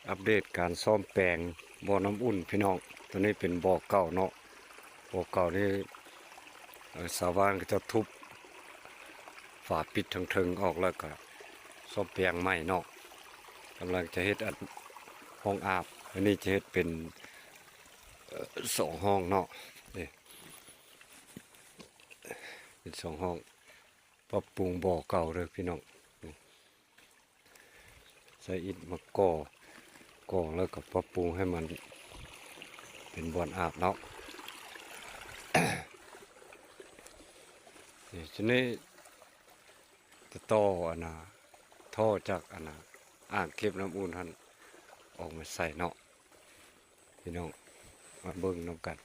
ອັບເດດການສ້ອມແປງບໍ່ນ້ຳອຸ່ນພີ່ນ້ອງ. ໂຕນີ້ເປັນບໍ່ເກົ່າເນາະ, ບໍ່ເກົ່ານີ້ ເອີ ຊາວບ້ານເຂົາເຈົ້າທຸບຝາປິດທາງເທິງອອກ ແລ້ວກະສ້ອມແປງໃໝ່ເນາະ. ກຳລັງຈະເຮັດອັນ ຫ້ອງອາບ, ອັນນີ້ຈະເຮັດເປັນ ເອີ ສອງຫ້ອງເນາະ. ນີ້ ເປັນສອງຫ້ອງ. ປັບປຸງບໍ່ເກົ່າເດີພີ່ນ້ອງ. ໃຊ້ອິດມາກໍ່ ກໍ່ແລ້ວກໍປັບປຸງໃຫ້ມັນເປັນບ່ອນອາບເນາະ. ນີ້ ທີນີ້ຈະຕໍ່ອັນນ່າ ທໍ່ຈາກອັນນ່າ ອ່າງເກັບນ້ຳອຸ່ນຫັ້ນອອກມາໃສ່ເນາະ. ພີ່ນ້ອງມາເບິ່ງນຳກັນ.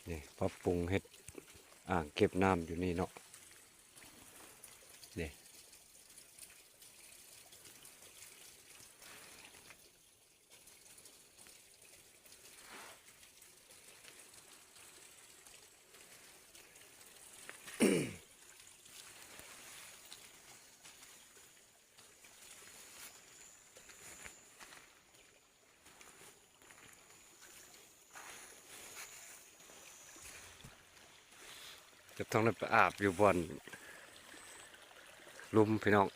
ນີ້ ປັບປຸງເຮັດອ່າງເກັບນ້ຳຢູ່ນີ້ເນາະ. ນີ້ ຈະຕ້ອງໄດ້ໄປອາບຢູ່ບ່ອນລຸ່ມພີ່ນ້ອງ.